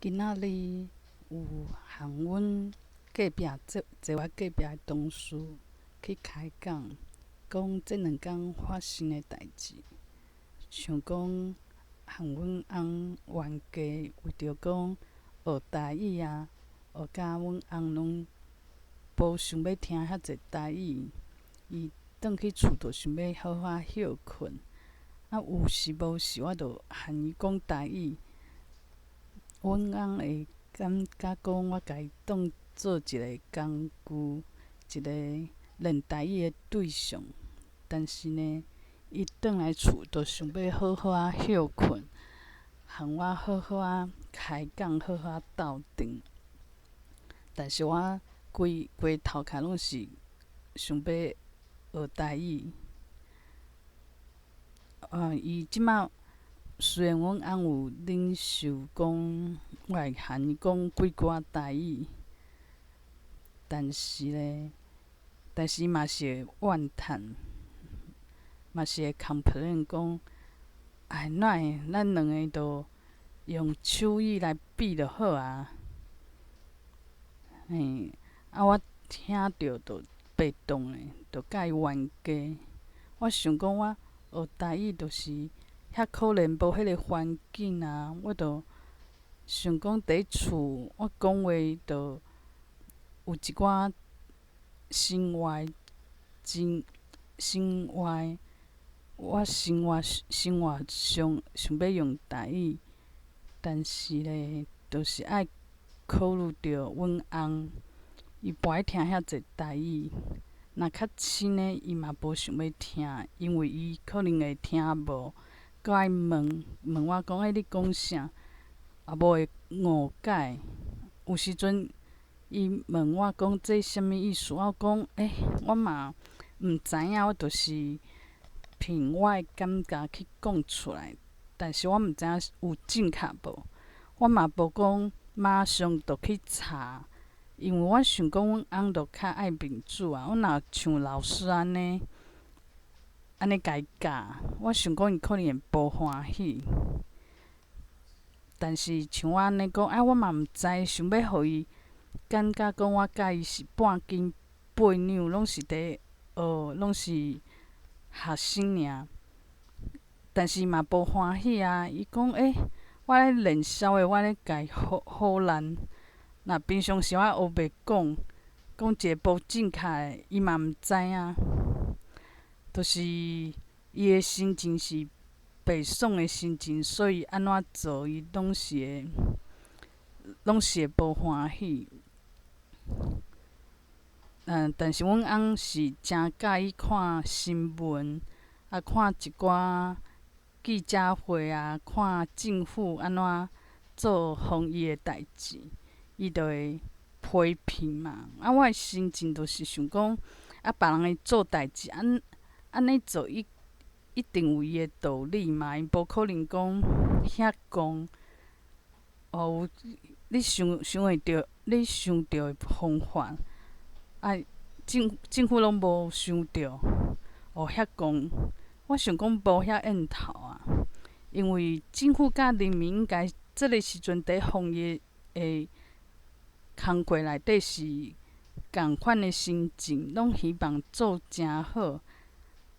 今仔日有和阮隔壁坐坐我隔壁的同事去開講，講這兩工發生的代誌，像講和阮翁冤家，為著講學台語啊，學甲阮翁攏無想欲聽遐濟台語，伊轉去厝就想欲好好仔歇睏。啊，有時無時我就和伊講台語，阮翁會感覺講我共伊當做一个工具，一個練台語的對象。但是呢，伊轉來厝就想欲好好仔歇睏，和我好好仔開講，好好仔鬥陣。但是我規規頭殼攏是想欲學台語。伊這馬雖然阮翁有忍受講我會和伊講幾句台語，但是呢，但是伊嘛是會怨嘆，嘛是會 complain 講，哎，哪會咱兩个都用手語來比就好啊。嘿，啊，我聽著就袂當的，就共伊冤家。我想講我學台語就是遐可憐無彼个環境啊，我就想講佇厝我講話就有一寡生活真生活，我生活生活上想欲用台語，但是咧，就是愛考慮著阮翁，伊無愛聽遐濟台語。若較親的，伊嘛無想欲聽，因為伊可能會聽無，閣愛問問我講，欸，你講啥？啊無會誤解。有時陣伊問我講這啥物意思，我講，欸，我嘛毋知影，我就是憑我的感覺去講出來，但是我毋知影有正確無，我嘛無講馬上就去查，因為我想講阮翁就較愛面子啊，我若像老師按呢，按呢共伊教，我想講伊可能會無歡喜。但是像我按呢講，啊，我嘛毋知，想欲予伊感覺講我佮伊是半斤八兩，攏是佇學，攏是學生爾。但是嘛無歡喜啊！伊講，欸，我咧練痟的，我咧共伊唬唬爛。若平常時我烏白講，講一个無正確的，伊嘛毋知影。就是伊的心情是袂爽的心情，所以按怎做伊攏是會，攏是會無歡喜。但是阮翁是誠佮意看新聞，啊，看一寡記者會啊，看政府按怎做防疫的代誌，伊就會批評嘛。啊，我的心情就是想講，啊，別人會做代誌，按按呢做一一定有伊的道理嘛，伊無可能講遐戇。哦，你想想會著，你想著的方法，啊，政政府攏無想著，哦，遐戇。我想講無遐緣頭啊，因為政府佮人民應該這个時陣佇防疫的工課內底是仝款的心情，攏希望做誠好。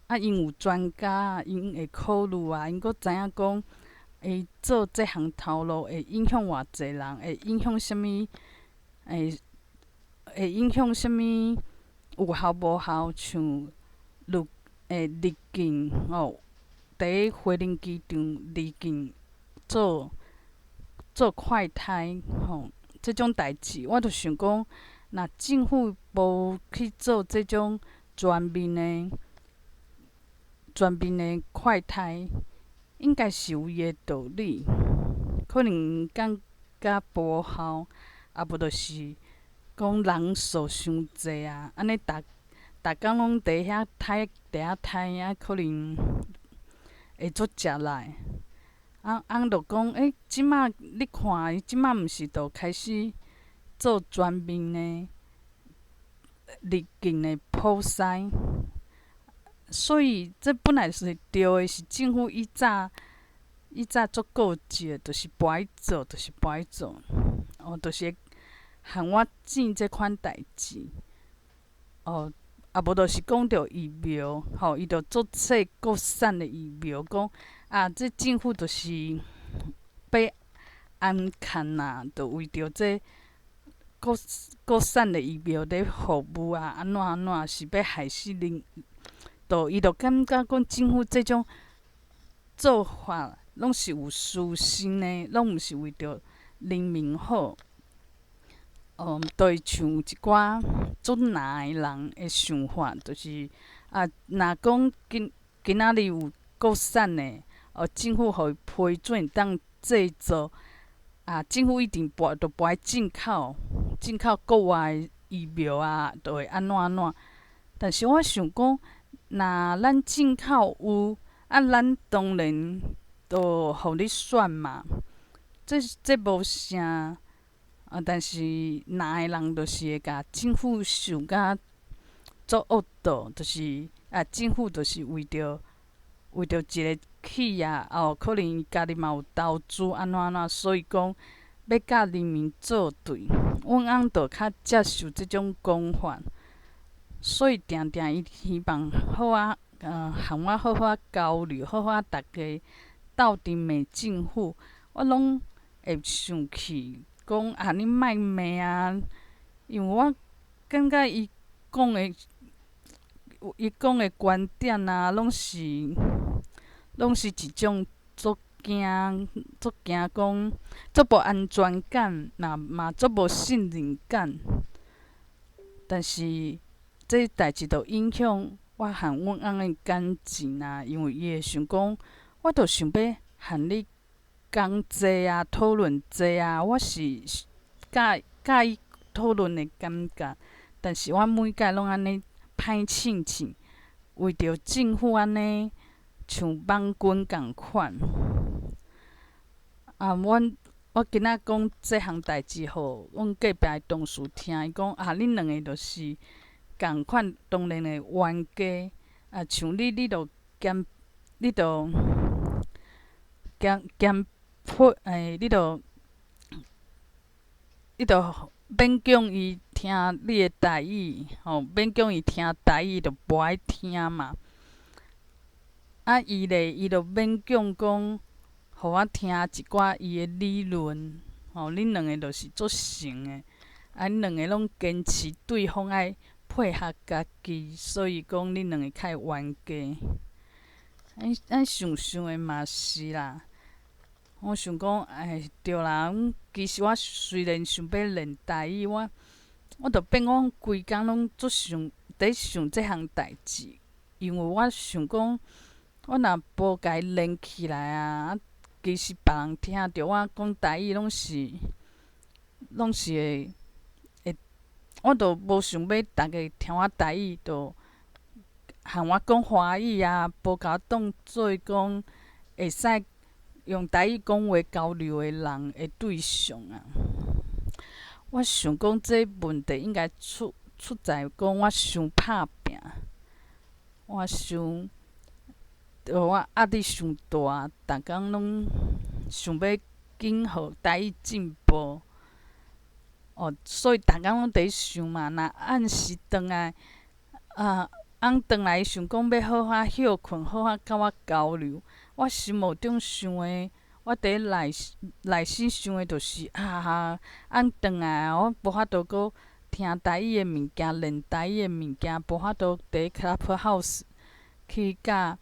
啊，𪜶有專家，𪜶會考慮啊，𪜶閣知影講，會做這項頭路會影響偌濟人，會影響啥物？會會影響啥物？有效無效？像入會入境吼，佇花蓮機場入境做做快篩吼，這種代誌，我就想講，若政府無去做這種全面的、全面的快篩，應該是有伊的道理。可能感覺無效，啊無就是講人數傷濟啊，按呢逐逐工攏佇遐刣佇遐刣啊，可能會足食力。啊，翁就講，欸，這馬你看，這馬毋是就開始做全面的入境的普篩，所以這本來是對的，是政府以早以早足固執的，就是無愛做，就是無愛做，哦，就是會和我爭這款代誌，哦，啊無就是講著疫苗，吼，伊就做冊國產的疫苗，講啊，這政府就是欲安牽啊，就為著這國產的疫苗咧服務啊，按怎按怎是欲害死人，就伊就感覺講政府這種做法攏是有私心的，攏毋是為著人民好。就會像一寡足藍的人的想法，就是啊，若講今仔日有國產的，哦，政府予伊批准當製造，啊，政府一定無就無愛進口國外的疫苗啊，就會按怎按怎。但是我想講，若咱進口有，啊，咱當然就予你選嘛，這無啥。啊！但是藍的人就是會共政府想甲足惡毒，就是啊，政府就是為著一个企業，哦，可能伊家己嘛有投資按怎按怎，所以講欲佮人民作對。阮翁就較接受這種講法，所以定定伊希望好啊，和我好好交流，好好逐家鬥陣罵政府，我攏會生氣。講啊，你莫罵啊！因為我感覺伊講的觀點啊，攏是一種足驚、足驚講，足無安全感，嘛足無信任感。但是這代誌就影響我和阮翁的感情啊，因為伊會想講，我就想欲和你講這啊，討論這啊，我是佮意討論的感覺，但是我每擺攏按呢歹凊凊，為著政府按呢像網軍仝款。啊，阮我今仔講這項代誌予阮隔壁的同事聽，伊講啊，恁兩个就是仝款，當然會冤家。啊，像你，你著兼，你著兼兼配，欸，你著勉強伊聽你的台語，吼，勉強伊聽台語，就無愛聽嘛。啊，伊咧，伊就勉強講，予我聽一寡伊的理論，吼，恁兩个就是足成的，啊，恁兩个攏堅持對方愛配合家己，所以講恁兩个較會冤家。按想想的嘛是啦，我想講，哎，對啦，其實我雖然想欲練台語，我就變講規工攏足想，佇想這項代誌，因為我想講，我若無共伊練起來啊，其實別人聽著我講台語，攏是會，我就無想欲逐家聽我台語，就和我講華語啊，無共我當做講會使用台語講話交流的人的對象啊。我想講這問題應該出在講我傷拍拚，我傷，我壓力傷大，逐工攏想欲緊予台語進步，哦，所以逐工攏佇想嘛。若按時轉來，啊，翁轉來想講欲好好歇睏，好好佮我交流，我心目中想的，我佇內心想的就是啊，翁轉來我無法度閣聽台語的物件，練台語的物件，無法度佇 Clubhouse 去佮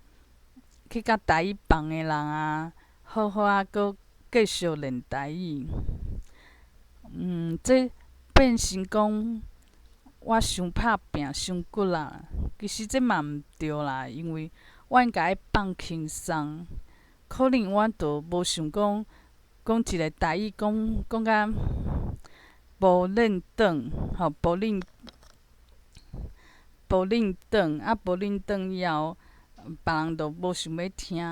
台語房的人啊，好好啊，閣繼續練台語。這變成講我傷拍拚，傷骨力，其實這嘛毋對啦，因為我應該愛放輕鬆。可能我就無想講講一个台語，講講甲無輪轉，吼，無輪轉，啊，無輪轉以後，別人就無想欲聽，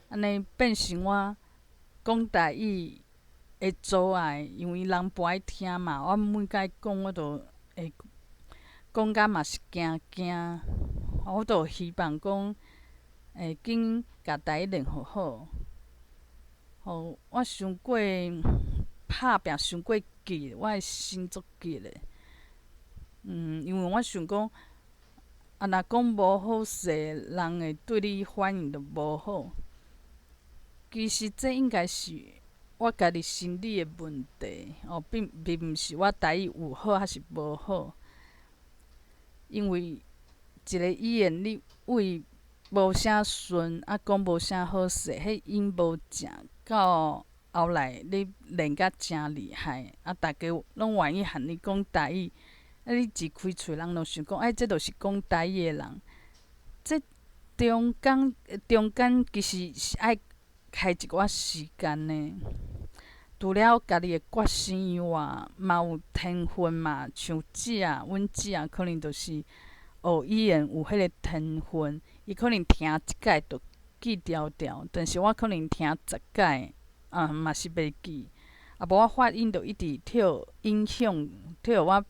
按呢變成我講台語的阻礙，因為人無愛聽嘛，我每擺講我都會講甲嘛是驚驚，我就希望講會緊共台語練予好。吼，我傷過拍拚傷過急，我的心足急的。因為我想講，啊，若講無好勢，人會對你反應就無好。其實這應該是我家己心理的問題，哦，並毋是我台語有好抑是無好。因為一個語言你為無啥順，啊，講無啥好勢，彼音無正，到後來你練甲誠厲害，啊，逐家攏願意和你講台語，啊，你一開喙，人就想講，欸，這就是講台語的人。這中間其實是愛開一寡時間的。除了家己的決心以外，嘛有天分嘛，像姐啊，阮姐啊，可能就是學語言有彼個天分，伊可能聽一擺就記牢牢，但是我可能聽10擺，啊，嘛是袂記。啊，無我發音就一直予影響，予我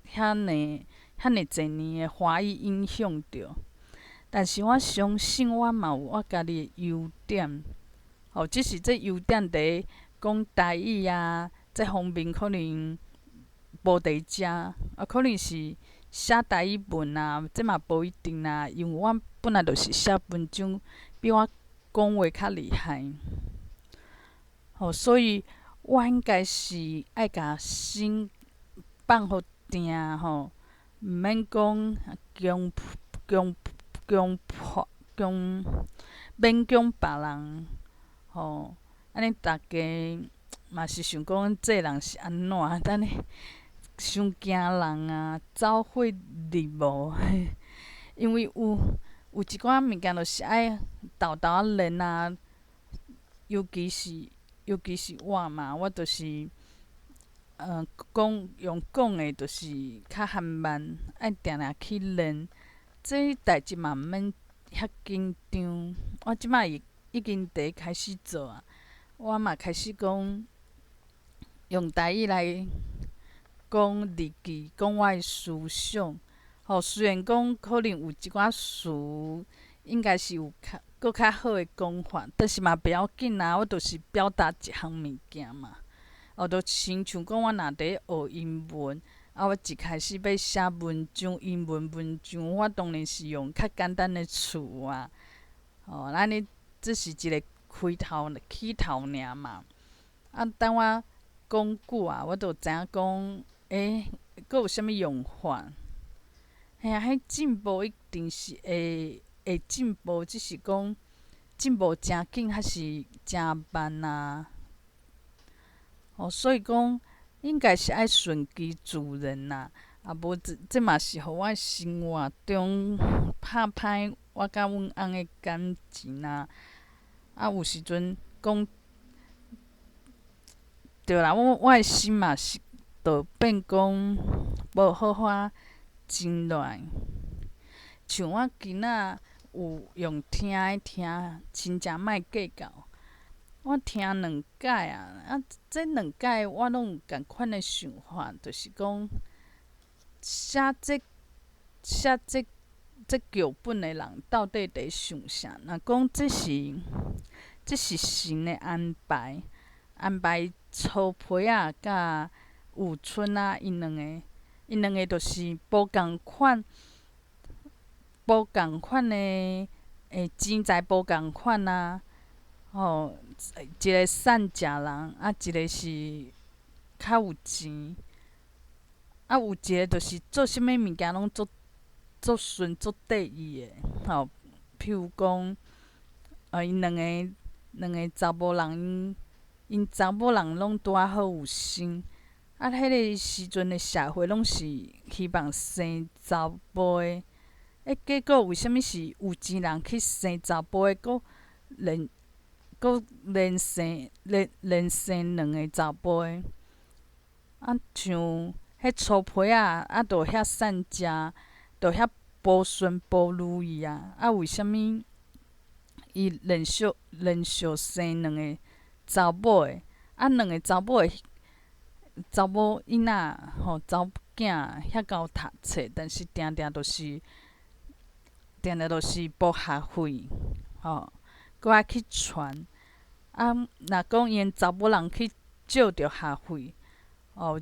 遐爾濟年的華語影響著。但是我相信我嘛有我家己的優點，吼，只是這優點佇講台語啊，這方面可能無佇遮，啊，可能是寫台語文啊，這嘛無一定啦，因為我本來就是寫文章比我講話較厲害，吼，所以我應該是愛共心放予定吼，毋免講強強強迫強勉強別人，吼，按呢逐家嘛是想講這人是按怎，按呢傷驚人啊，走火入魔，因為有一寡物件就是愛沓沓仔練啊，尤其是我嘛，我就是，講用講的，就是較緩慢，愛定定去練。這代誌嘛毋免遐緊張。我這擺已經佇開始做啊，我嘛開始講用台語來講日記，講我的思想。吼，雖然講可能有一寡詞應該是有較閣較好的講法，但是嘛袂要緊啊，我就是表達一項物件嘛。哦，就親像講我若佇學英文，啊，我一開始欲寫文章，英文文章，我當然是用較簡單的詞啊。哦，按呢這是一個開頭起頭爾嘛。啊，等我講久啊，我就知影講，欸，閣有啥物用法？嘿啊，彼進步一定是會進步，只是講進步誠緊抑是誠慢啊。哦，所以講應該是愛順其自然啦，啊無這嘛是予我生活中拍歹我佮阮翁的感情啊。啊，有時陣講對啦，我的心嘛是就變講無好好仔靜落來。像我今仔有用聽的聽，真正莫計較。我聽兩擺啊，啊，這兩擺我攏有仝款的想法，就是講寫這劇本的人到底佇想啥？若講這是神的安排，安排粗皮仔佮有春仔𪜶兩个，𪜶兩个就是無仝款的錢財無仝款啊。吼，一个散食人，啊，一个是較有錢，啊，有一个就是做啥物物件攏足足順足綴意的，吼。譬如講，𪜶兩個查某人，𪜶查某人攏拄仔好有生，啊，彼个時陣的社會攏是希望生查埔的，欸，結果為啥物是有錢人去生查埔的，閣連生兩個查埔的？啊，像彼粗皮仔，啊，就遐散食，就遐無順無如意啊！啊，為啥物伊連續生兩個查某的？啊，兩個查某囡仔吼，查某囝遐𠢕讀冊，但是定定就是無學費，吼，閣愛去傳。啊，啊，若講𪜶查某人去借著學費，哦，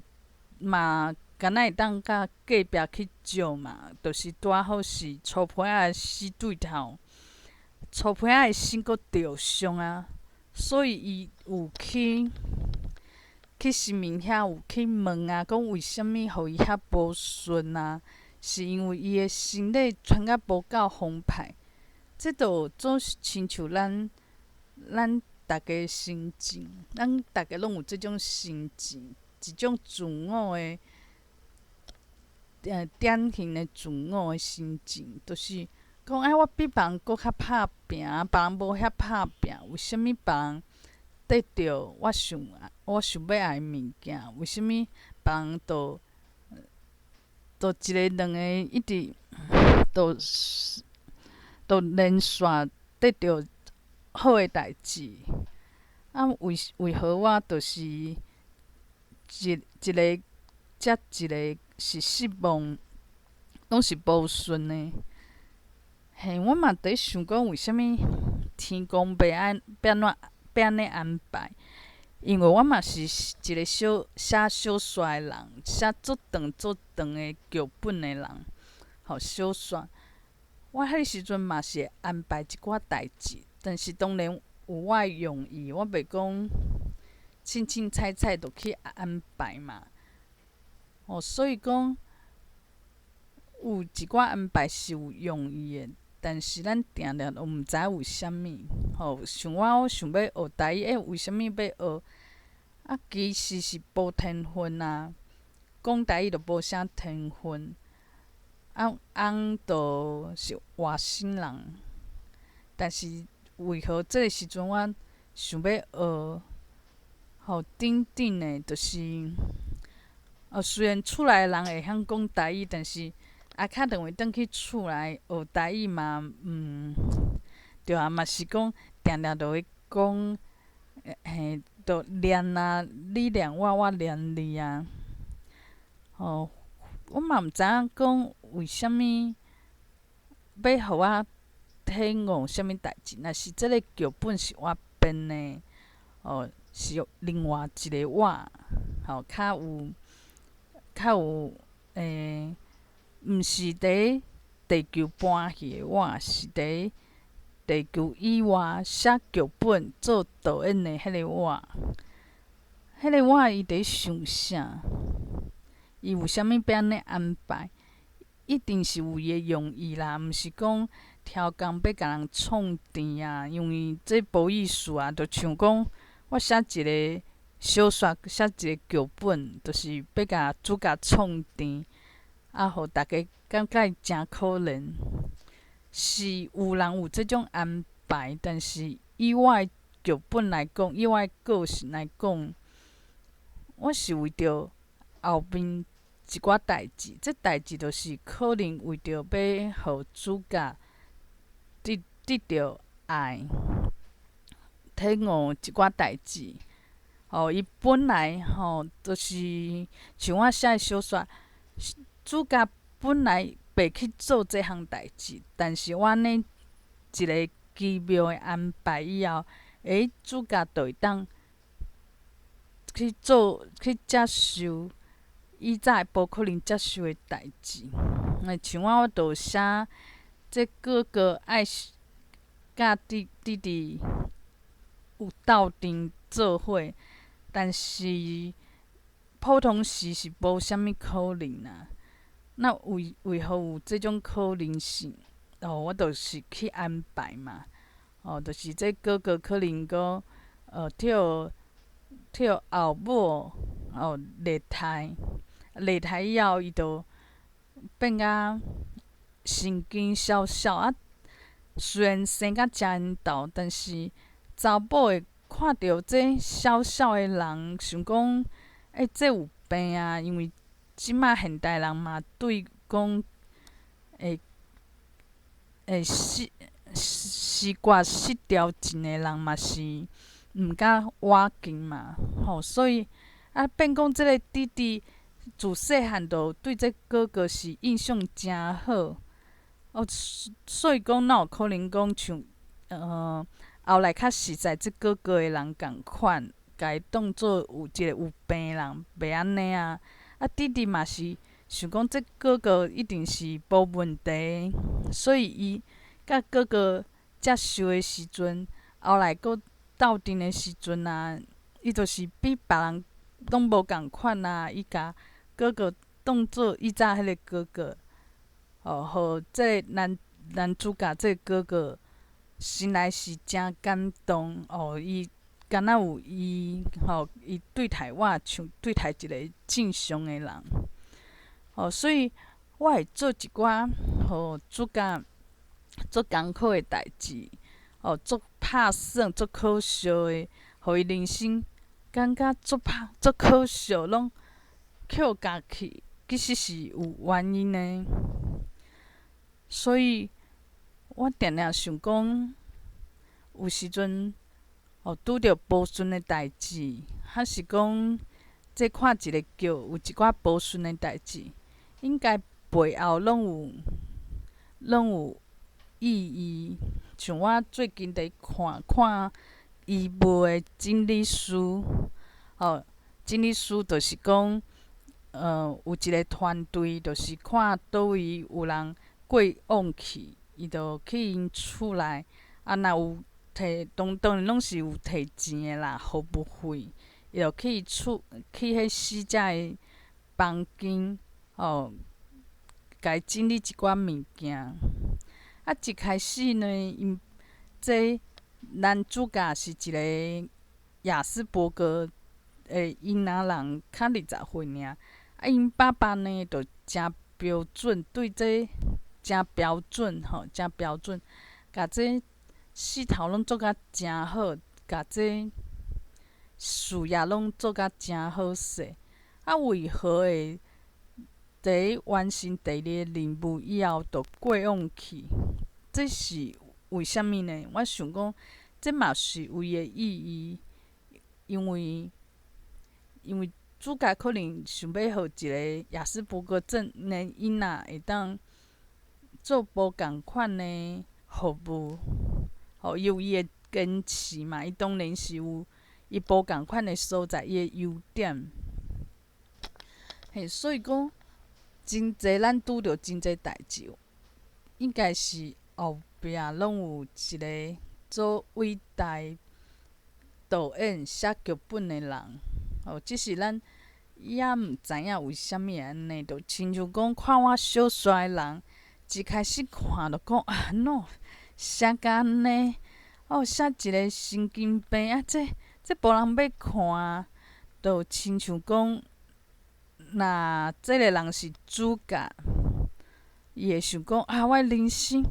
嘛敢若會當佮隔壁去借嘛，就是拄仔好是粗皮仔的死對頭，粗皮仔的身閣著傷啊，所以伊有去神明遐有去問啊，講為啥物予伊遐無順啊？是因為伊的身體穿甲無夠澎湃，這就做親像咱逐家心情，咱逐家攏有這種心情，一種自我的，典型的自我的心情，就是講哎，我比別人閣較拍拚，別人無遐拍拚，為啥物別人得著我想欲愛的物件？為啥物別人就一个兩個一直都連續得著好的代誌？啊，為何我就是一個接一個是失望，攏是無順的？嘿，我嘛佇咧想講，為啥物天公欲按欲按怎欲按呢安排？因為我嘛是一個小寫小說的人，寫足長足長的劇本的人，吼小說。我彼個時陣嘛是會安排一寡代誌，但是當然有我的用意，我袂講凊凊彩彩就去安排嘛。哦，所以講有一寡安排是有用意的，但是咱定定都毋知為啥物。吼，像我，我想欲學台語，欸，為啥物欲學？啊，其實是無天分啊，講台語就無啥天分。啊，翁就是外省人，但是為何這個時陣我想欲學？吼，等等的，就是，哦，雖然厝內的人會曉講台語，但是啊，敲電話轉去厝內學台語嘛，對啊，嘛是講定定就會講，嘿，就念啊，你念我，我念你啊。吼，我嘛毋知影講為啥物欲予我體悟啥物代誌，若是這个劇本是我編的，哦，是另外一个我，吼，較有，毋是佇地球搬戲的我，是佇地球以外寫劇本做導演的彼个我。彼个我伊佇想啥？伊為啥物欲按呢安排？一定是有伊的用意啦，毋是講超工欲共人創甜啊，因為這無意思啊，就像講我寫一个小說，寫一个劇本，就是欲共主角創甜，啊，予逐家感覺伊誠可憐。是有人有這種安排，但是以我的劇本來講，以我的個性來講，我是為著後面一寡代誌，這代誌就是可能為著欲予主角得著愛，體悟一寡代誌。哦，伊本來吼，就是像我寫的小說，主角本來袂去做這項代誌，但是我按呢一个奇妙的安排以後，欸，主角就會當去做去接受以早無可能接受的代誌。像我，我就寫這哥哥愛佮弟弟有鬥陣做伙，但是普通時是無啥物可能啊。那為何有這種可能性？哦，我就是去安排嘛。哦，就是這哥哥可能閣予後母哦虐待，虐待以後，伊就變甲神經蕭蕭啊。雖然生甲誠緣投，但是查某會看著這蕭蕭的人，想講，欸，這有病啊！因為這馬現代人嘛，對講會思覺失調症的人嘛是毋敢倚近嘛，吼，所以啊變講這个弟弟自細漢就對這哥哥是印象誠好，哦，所以講哪有可能講像後來較實在，這哥哥的人仝款，共伊當做有一個有病人，袂按呢啊。啊，弟弟嘛是想講，這哥哥一定是無問題，所以伊佮哥哥接受的時陣，後來閣鬥陣的時陣啊，伊就是比別人攏無仝款啊。伊共哥哥當做以早彼个哥哥，哦，予這个男主角這个哥哥心內是誠感動，哦，伊敢若有伊吼，伊對待我像對待一個正常的人，哦，所以我會做一寡予主角足艱苦的代誌，哦，足拍耍、足可笑的，予伊人生感覺足拍足可笑，攏抾共去，其實是有原因的。所以我定定想講，有時陣哦，拄著無順的代誌，還是講這看一个劇有一寡無順的代誌，應該背後攏有意義。像我最近佇看看醫務的整理師，哦，整理師就是講，有一个團隊，就是看佗位有人過往去，伊就去𪜶厝內，啊，若有提，當然攏是有提錢的啦，服務費，伊就去厝，去彼死者的房間，哦，共伊整理一寡物件。啊，一開始呢，𪜶這男主角是一个亞斯伯格的囡仔人，較20歲爾。啊，𪜶爸爸呢，就誠標準，對這誠標準吼，誠標準，共這勢頭攏做甲誠好，共這事業攏做甲誠好勢。啊，為何會佇完成第二個任務以後，就過往去？這是為啥物呢？我想講，這嘛是有伊的意義，因為主角可能想欲予一个亞斯伯格症的囡仔會當做無仝款的服務，吼，伊有伊的堅持嘛，伊當然是有伊無仝款的所在，伊的優點。嘿，所以講，真濟咱拄著真濟代誌，應該是後壁攏有一个做偉大導演寫劇本的人，哦，只是咱猶毋知影為啥物會按呢，就親像講看我小說的人，一開始看就講啊喏，寫甲按呢，哦，寫一个神經病啊，這無人欲看，就親像講，若這个人是主角，伊會想講啊，我的人生，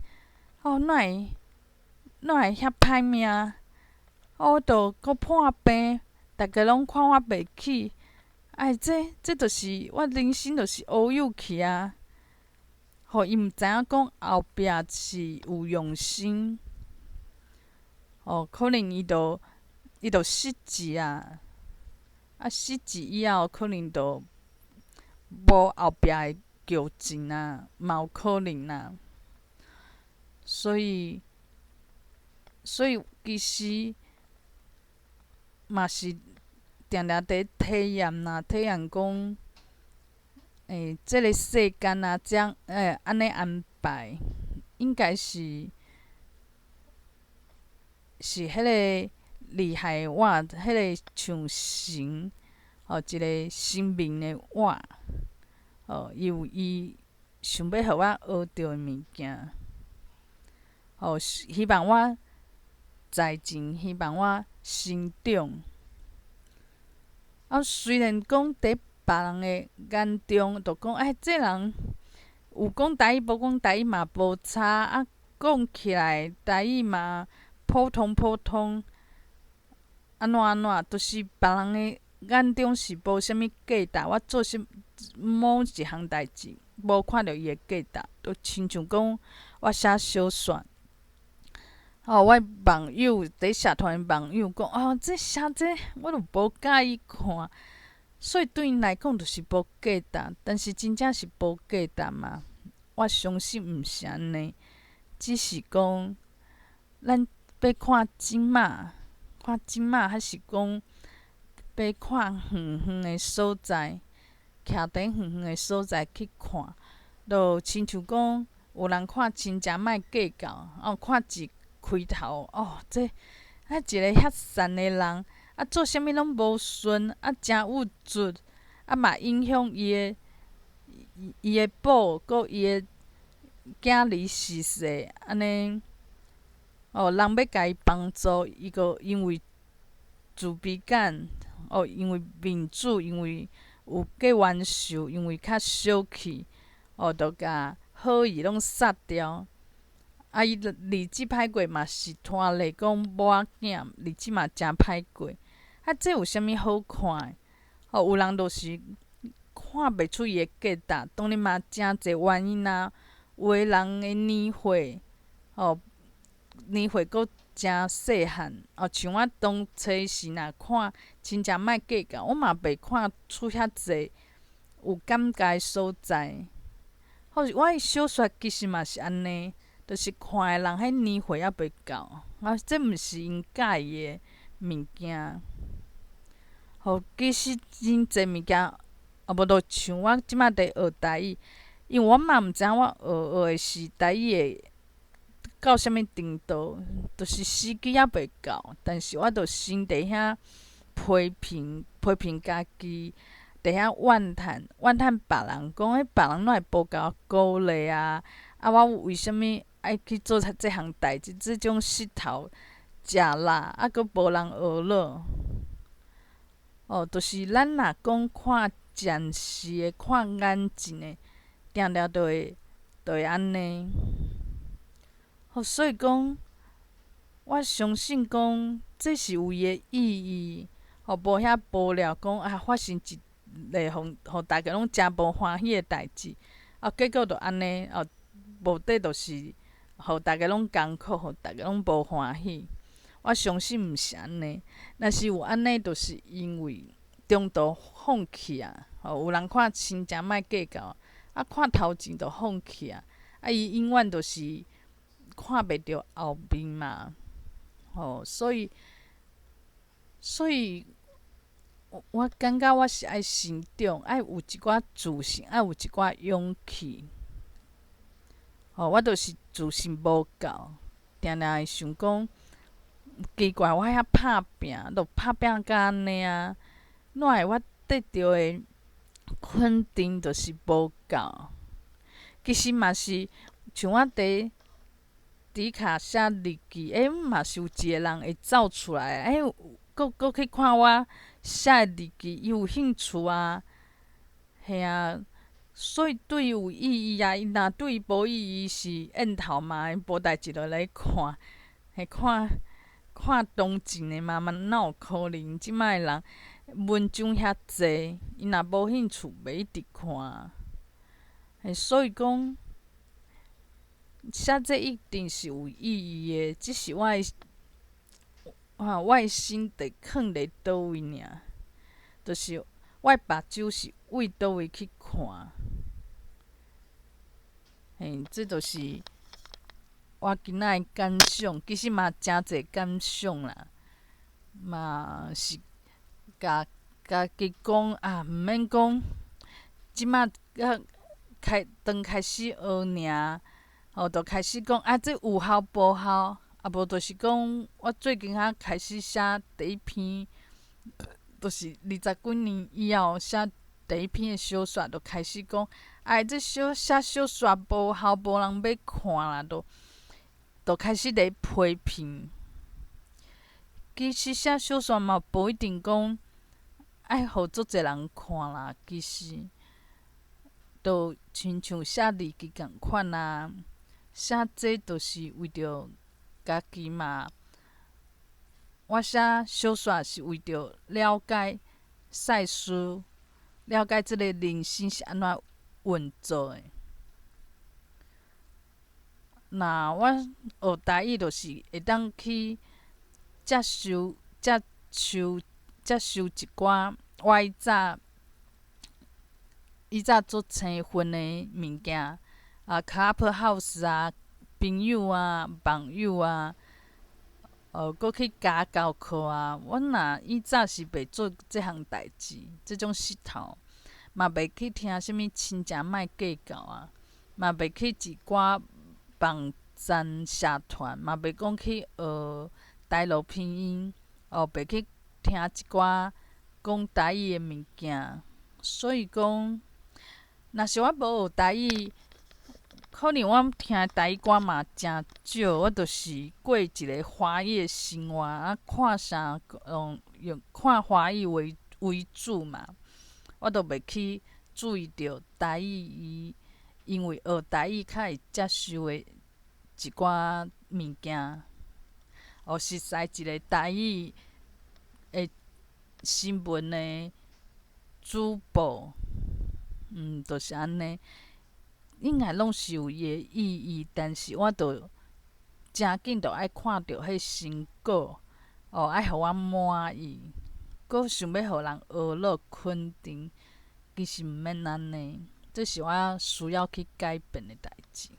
哦，哪會遐歹命？哦，就閣破病，逐家攏看我袂起，哎，這就是我人生，就是烏有去啊！予伊毋知影講後壁是有用心，哦，可能伊就失志啊，啊，失志以後可能就無後壁的劇情啊，嘛有可能啊。所以其實嘛是定定佇體驗啦，體驗講，這个世間啊，這樣按呢安排，應該是彼个厲害的我，彼个像神，哦，一个神明的我，哦，伊有伊想欲予我學著的物件，哦，希望我才情，希望我成長。啊，雖然講佇別人的眼中，就講哎，這人有講台語，無講台語嘛無差，啊，講起來台語嘛普通普通，按怎按怎，就是別人的眼中是無啥物價值。我做啥某一項代誌，無看著伊的價值，就親像講我寫小說。哦，我網友佇社團的網友講，哦，這寫這我都無佮意看，所以對𪜶來講就是無價值。但是真正是無價值嗎？我相信毋是按呢，只是講咱欲看這馬，看這馬，還是講欲看遠遠的所在，徛佇遠遠的所在去看，就親像講有人看親情莫計較，哦，看一開頭，哦，這啊一个遐善的人，啊做啥物攏無順，啊誠鬱卒，啊嘛影響伊的某，閣伊的囝兒逝世，按呢，哦，人欲共伊幫助，伊閣因為自卑感，哦，因為面子，因為有過冤受，因為較小氣，哦，就共好意攏殺掉。啊，伊日子歹過嘛是拖累講某仔囝，日子嘛誠歹過。啊，這有啥物好看的？哦，有人就是看袂出伊的價值，當然嘛誠濟原因啊。有的人的年歲，哦，年歲閣誠細漢，哦，像我當初時若看親情莫計較，我嘛袂看出遐濟有感覺的所在。好，我的小說其實嘛是按呢，就是看的人彼年歲猶袂到，啊，這毋是𪜶佮意的物件。吼，其實真濟物件，啊無就像我這擺佇學台語，因為我嘛毋知影我學學的是台語會到啥物程度，就是時機猶袂到，但是我就先佇遐批評批評家己，佇遐怨嘆怨嘆別人，講欸別人哪會無共我鼓勵啊？啊，我為啥物愛去做這項代誌？這種穡頭食力，啊，閣無人學了。哦，就是咱若講看暫時的、看眼前的，定定就會按呢。吼，所以講，我相信講，這是有伊的意義，吼，無遐無聊講啊，發生一个予大家攏誠無歡喜的代誌，啊，結果就按呢，哦，無底就是予大家攏艱苦，予大家攏無歡喜。我相信毋是按呢，若是有按呢，就是因為中途放棄啊。吼，有人看親情莫計較，啊，看頭前就放棄啊，啊，伊永遠就是看袂著後面嘛。吼，所以，我感覺我是愛成長，愛有一寡自信，愛有一寡勇氣。吼，我就是自信無夠，定定會想講，奇怪，我遐拍拚，都拍拚甲按呢啊，哪會我得著的肯定就是無夠？其實嘛是像我佇迪卡寫日記，欸，嘛是有一個人會走出來，欸，閣去看我寫的日記，伊有興趣啊，嘿啊，所以對伊有意義啊。伊若對伊無意義是煙頭嘛，無代誌就來看，嘿看看當前的嘛，嘛哪有可能？這擺的人文章遐濟，伊若無興趣，袂一直看。嘿，所以講寫這一定是有意義的，只是我的心佇囥佇佗位爾，就是我的目睭是對佗位去看。嘿，這就是我今仔的感想，其實嘛誠濟感想啦，嘛是共家己講啊，毋免講，這擺才開當開始學爾，吼，就開始講啊，這有效無效？啊，無就是講，我最近才開始寫第一篇，就是二十幾年以後寫第一篇的小說，就開始講，哎，這小寫小說無效，無人欲看啦，就開始咧批評。其實寫小說嘛，無一定講愛予足濟人看啦，其實，就親像寫日記仝款啊，寫這就是為著家己嘛。我寫小說是為著了解賽斯，了解這個人生是按怎運作的。若我學台語，就是會當去接受、接受、接受一寡我以早足生分的物件，啊，Clubhouse 啊，朋友啊，網友啊，哦，閣去加教課啊！我若以早是袂做這項代誌，這種穡頭，嘛袂去聽啥物親情莫計較啊，嘛袂去一寡網站社團，嘛袂講去學台羅拼音，哦，袂去聽一寡講台語的物件。所以講，若是我無學台語，可能我聽的台語歌嘛誠少，我就是過一個華語的生活，啊，看啥用用看華語為主嘛，我都袂去注意著台語伊，因為學台語較會接受的一寡物件，哦，熟似一個台語的新聞的主播，就是按呢。應該攏是有伊的意義，但是我著誠緊著愛看著彼成果，哦，愛予我滿意，閣想欲予人呵咾肯定，其實毋免按呢，這是我需要去改變的代誌。